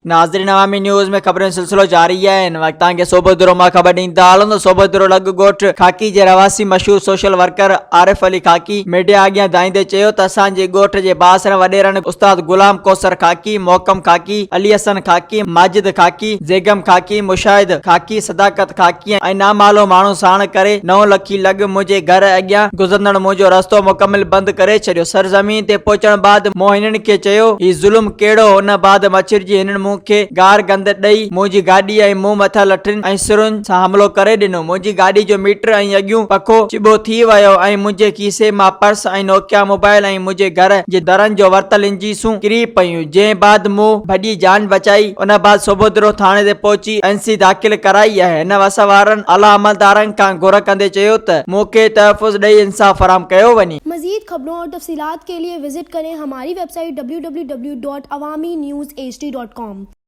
ناظرين عوامي نيوز ۾ خبرن جو سلسلو جاري آهي هن وقت توهان کي صوبودرو مان خبر ڏيندا هلون ته صوبودرو لڳ ڳوٺ خاڪي جي رهواسي مشهور social worker Arif Ali Khaki media اڳيان دانهيندي چيو ته اسان جي ڳوٺ جي بااثرن وڏيرن استاد غلام ڪوثر خاڪي، محڪم خاڪي، علي حسن خاڪي، ماجد خاڪي، زيگم خاڪي، مشاهد خاڪي، صداقت خاڪي ۽ نامعلوم ماڻهو ساڻ ڪري نو لکي لڳ منهنجي گهر اڳيان گذرندڙ منهنجو رستو مڪمل بند ڪري ڇڏيو. سرزمين تي پهچڻ بعد مون هنن کي چيو، هي ظلم ڪهڙو؟ ان بعد مڇرجي هنن مون کي گار گند ڏئي منهنجي گاڏي ۽ مون مٿان لٺين ۽ سرن سان حملو ڪري ڏنو. منهنجي گاڏي جو ميٽر ۽ اڳيون پکو چٻو ٿي ويو ۽ منهنجي کيسي مان پرس ۽ نوڪيا موبائل ۽ منهنجي گهر جي درن جو ورتل انجيسون ڪري پيون، جنهن بعد مون ڀڄي جان بچائي. ان بعد سوڀودرو ٿاڻي تي پهچي اين سي داخل ڪرائي آهي. هن وس وارن اعليٰ عملدارن کان گهر ڪندي چيو ته مون کي تحفظ ڏئي انصاف فراهم ڪيو وڃي. مزيد خبرون اور تفصيلات کے لئے وزٽ ڪرين ھماري web site www.awamiNewsHD.com.